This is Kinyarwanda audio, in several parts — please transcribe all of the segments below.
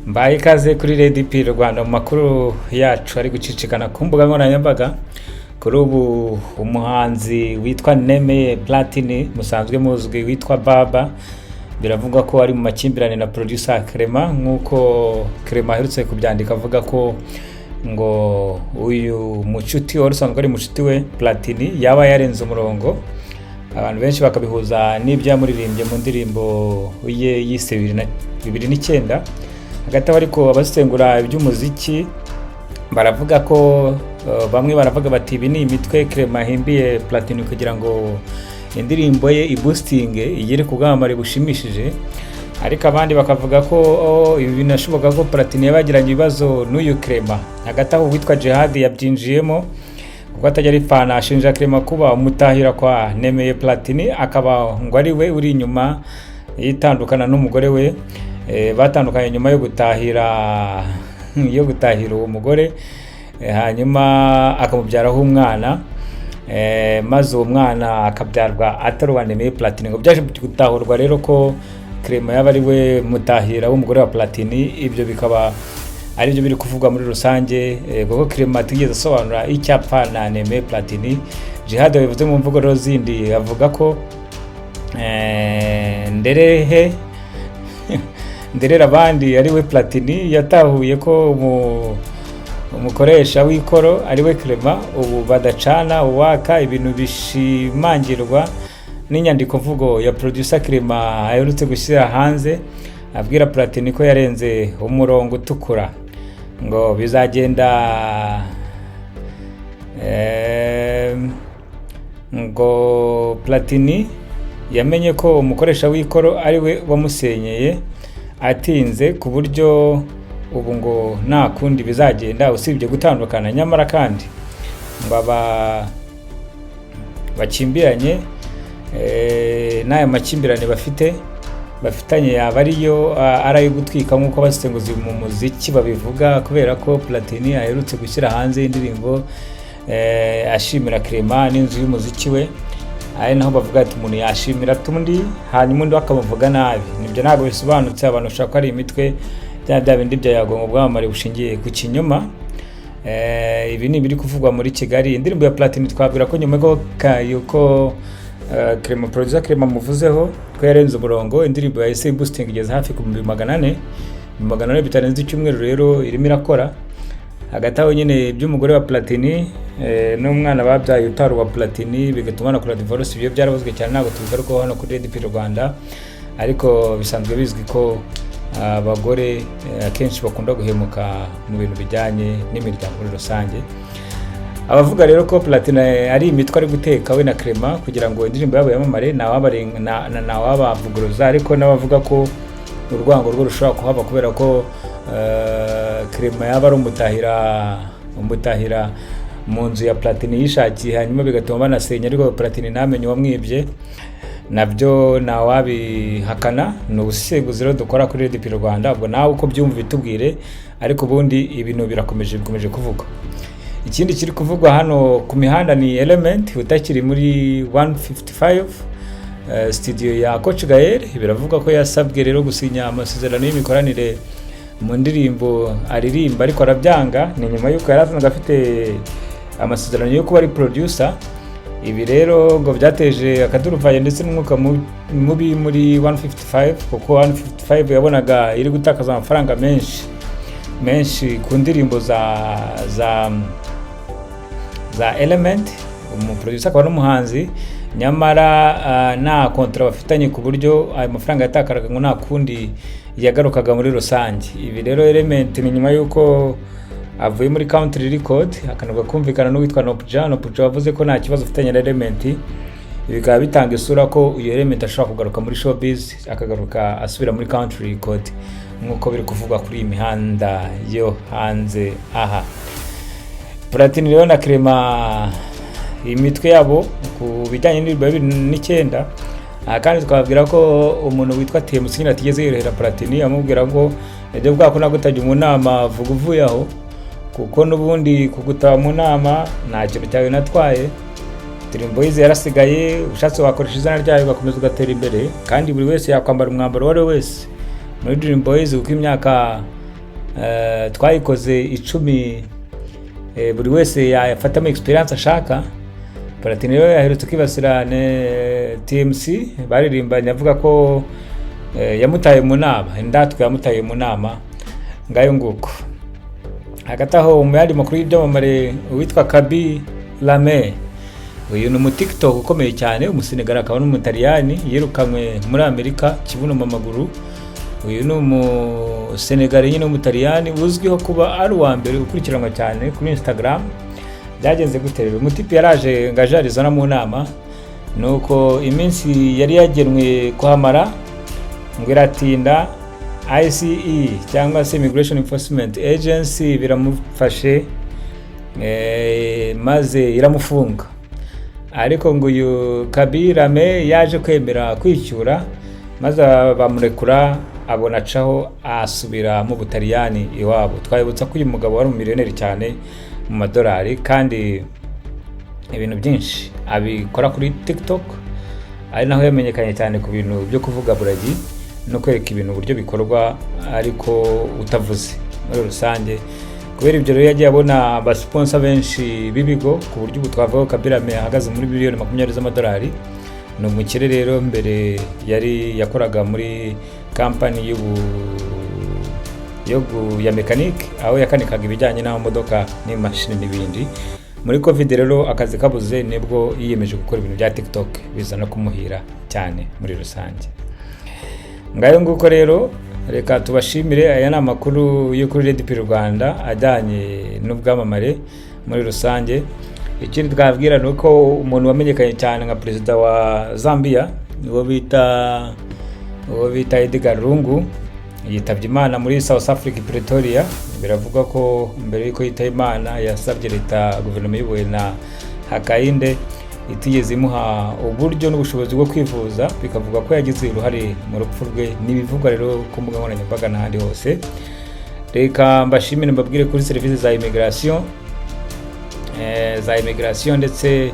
Mbaye ikaze kuri Redi P Rwanda mu makuru yacu ari gucicikana ku mbuga nkoranyambaga. Kuri ubu umuhanzi witwa Nemeye Platini, musanzwe muzwi witwa Baba, biravugwa ko ari mu makimbirane na producer Clement, nk'uko Clement aherutse kubyandika avuga ko ngo uyu mucuti wari usanzwe ari mucuti we Platini yaba yarenze umurongo. Abantu benshi bakabihuza n'ibyo yamuririmbye mu ndirimbo ye yise 2009. Hagati aho ariko, abasesengura iby'umuziki baravuga ko bamwe baravuga bati ibi ni imitwe Clement ahimbiye Platini kugira ngo indirimbo ye iboostinge igere ku bwamamare bushimishije, ariko abandi bakavuga ko ibi binashoboka ko Platini yabagiranye ibibazo n'uyu Clement. Hagati aho uwitwa Jihad yabyinjiyemo kuko atajya aripfana, ashinja Clement kuba umutahira kwa Nemeye Platini, akaba ngo ari we uri inyuma yitandukana n'umugore we. Batandukanye nyuma yo gutahira uwo mugore, hanyuma akamubyaraho umwana, maze uwo mwana akabyarwa atari uwa Nemeye Platini. Ngo byaje gutahurwa rero ko Clement yaba ari we mutahira w'umugore wa Platini. Ibyo bikaba aribyo biri kuvugwa muri rusange, kuko Clement atigeze asobanura icyapfa na Nemeye Platini. Jihad yabivuze mu mvugo rero zindi, avuga ko nderehe nderera abandi ari we Platini yatahuye ko umukoresha w'ikoro ari we Clement, ubu badacana uwaka, ibintu bishimangirwa n'inyandiko mvugo ya producer Clement aherutse gushyira hanze abwira Platini ko yarenze umurongo utukura, ngo bizagenda ngo Platini yamenye ko umukoresha w'ikoro ari we wamusenyeye atinze, ku buryo ubu ngo nta kundi bizagenda usibye gutandukana. Nyamara kandi ngo aba bakimbiranye, n'aya makimbirane bafitanye yaba ariyo ari ayo gutwika nk'uko abasesenguzi mu muziki babivuga, kubera ko Platini aherutse gushyira hanze indirimbo ashimira Clement n'inzu y'umuziki we, ari naho bavuga ati umuntu yashimira undi hanyuma undi akamuvuga nabi. Nibyo ntabwo bisobanutse, abantu bashobora ko ari imitwe bya bindi bya Yago ngo bwamamare bushingiye ku kinyoma. Ibi ni ibiri kuvugwa muri Kigali. Indirimbo ya Platini twabwira ko nyuma yuko Clement, producer Clement muvuzeho ko yarenze umurongo, indirimbo yahise boosting igeze hafi ku 400,000, 400,000 bitarenze icyumweru. Rero irimo irakora. Hagati aho nyine iby'umugore wa Platini n'umwana babyaye utari uwa Platini bigatuma banakora divorce, ibyo byaravuzwe cyane, ntabwo tubigarukaho hano kuri RDP Rwanda, ariko bisanzwe bizwi ko abagore akenshi bakunda guhemuka mu bintu bijyanye n'imiryango muri rusange. Abavuga rero ko Platini ari imitwe ari guteka we na Clement kugira ngo indirimbo yabo yamamare, ntawabavuguruza, ariko n'abavuga ko urwango rwo rushobora kuhaba kubera ko Clement yaba ari umutahira mu nzu ya Platini yishakiye, hanyuma bigatuma banasenya ariko Platini ntamenye uwamwibye, nabyo ntawabihakana. Ni ubusesenguzi rero dukora kuri RDP Rwanda. Ubwo nawe uko byumva bitubwire, ariko ubundi ibintu birakomeje, bikomeje kuvugwa. Ikindi kiri kuvugwa hano ku mihanda ni Element utakiri muri 155 studio ya Coach Gael. Biravugwa ko yasabwe rero gusinya amasezerano y'imikoranire mu ndirimbo aririmba, ariko arabyanga. Ni nyuma y'uko yari asanzwe afite amasezerano yo kuba ari producer. Ibi rero ngo byateje akaduruvayo ndetse n'umwuka mubi muri 155, kuko 155 yabonaga iri gutakaza amafaranga menshi menshi ku ndirimbo za Element, umuproducer akaba n'umuhanzi, nyamara nta contrat bafitanye, ku buryo ayo mafaranga yatakaraga ngo nta kundi yagarukaga muri rusange. Ibi rero Element ni nyuma y'uko avuye muri Country Record, akanabwa kumvikana n'uwitwa Noopja. Noopja wavuze ko nta kibazo afitanye na Element. Ibi bikaba bitanga isura ko uyu Element ashobora kugaruka muri showbiz, akagaruka asubira muri Country Record nk'uko biri kuvugwa kuri iyi mihanda yo hanze aha. Platini rero na Clement, imitwe yabo ku bijyanye n'indirimbo ya 2009. Aha kandi twababwira ko umuntu witwa TMC nyine atigeze yorohera Platini, amubwira ngo ibyo bwako nagutajya mu nama vuga uvuye aho, kuko n'ubundi kugutaba mu nama nta kintu cyawe natwaye. Dream Boys yarasigaye, ushatse wakoresha izina ryayo ugakomeza ugatera imbere, kandi buri wese yakwambara umwambaro uwo ari we wese muri Dream Boys, kuko imyaka Twayikoze 10, buri wese yafatamo experience ashaka. Platini rero yaherutse kwibasira TMC baririmbanye, avuga ko yamutaye mu nama, indatwa yamutaye mu nama. Ngayo nguko. Hagati aho, mu yandi makuru y'ibyamamare, uwitwa Khaby Lame, uyu ni umuTikTok ukomeye cyane, Umusenegal akaba n'Umutaliyani, yirukanywe muri Amerika kibuno mu maguru. Uyu ni Umusenegali nyine w'Umutaliyani uzwiho kuba ari uwa mbere ukurikiranwa cyane kuri Instagram. Byagenze gute rero? Umutipe yaraje ngo aje Arizona mu nama, nuko iminsi yari yagenwe kuhamara ngo iratinda, ICE cyangwa se Immigration Enforcement Agency biramufashe, maze iramufunga. Ariko ngo uyu Khaby Lame yaje kwemera kwicyura, maze bamurekura, abona acaho asubira mu Butaliyani iwabo. Twabibutsa ko uyu mugabo wari umumiliyoneri cyane mu madolari, kandi ibintu byinshi abikora kuri TikTok, ari naho yamenyekanye cyane ku bintu byo kuvuga buragi no kwereka ibintu uburyo bikorwa ariko utavuze muri rusange. Kubera ibyo rero yagiye abona abasponsor benshi b'ibigo, ku buryo ubu twavuga ko Khaby Lame ahagaze muri miliyoni 20 z'amadolari. Ni umukire rero. Mbere yari yakoraga muri kampani y'ubu ya mekanike, aho yakanikaga ibijyanye n'amamodoka n'imashini n'ibindi. Muri COVID rero akazi kabuze, nibwo yiyemeje gukora ibintu bya TikTok, biza no kumuhira cyane muri rusange. Ngayo nguko rero, reka tubashimire. Aya ni amakuru yo kuri Red Pill Rwanda ajyanye n'ubwamamare muri rusange. Ikindi twabwira ni uko umuntu wamenyekanye cyane nka perezida wa Zambia, uwo bita Edgar Lungu, yitabye Imana muri South Africa, Pretoria. Biravugwa ko mbere y'uko yitaba Imana yasabye leta, guverinoma iyobowe na Hakainde, itigeze imuha uburyo n'ubushobozi bwo kwivuza, bikavuga ko yagize uruhare mu rupfu rwe. N'ibivugwa rero ku mbuga nkoranyambaga n'ahandi hose. Reka mbashimire, mbabwire kuri serivisi za immigration, ndetse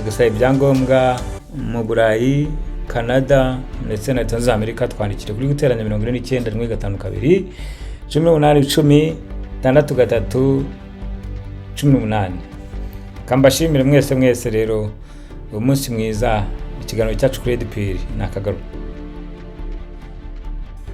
gusaba ibyangombwa mu Burayi, Canada ndetse na Leta Zunze Amerika. Twandikire kuri +49 152 18 10 63 18. Kambashimire mwese mwese rero, umunsi mwiza. Ikiganiro cyacu kuri Red Pill ni akagaruka.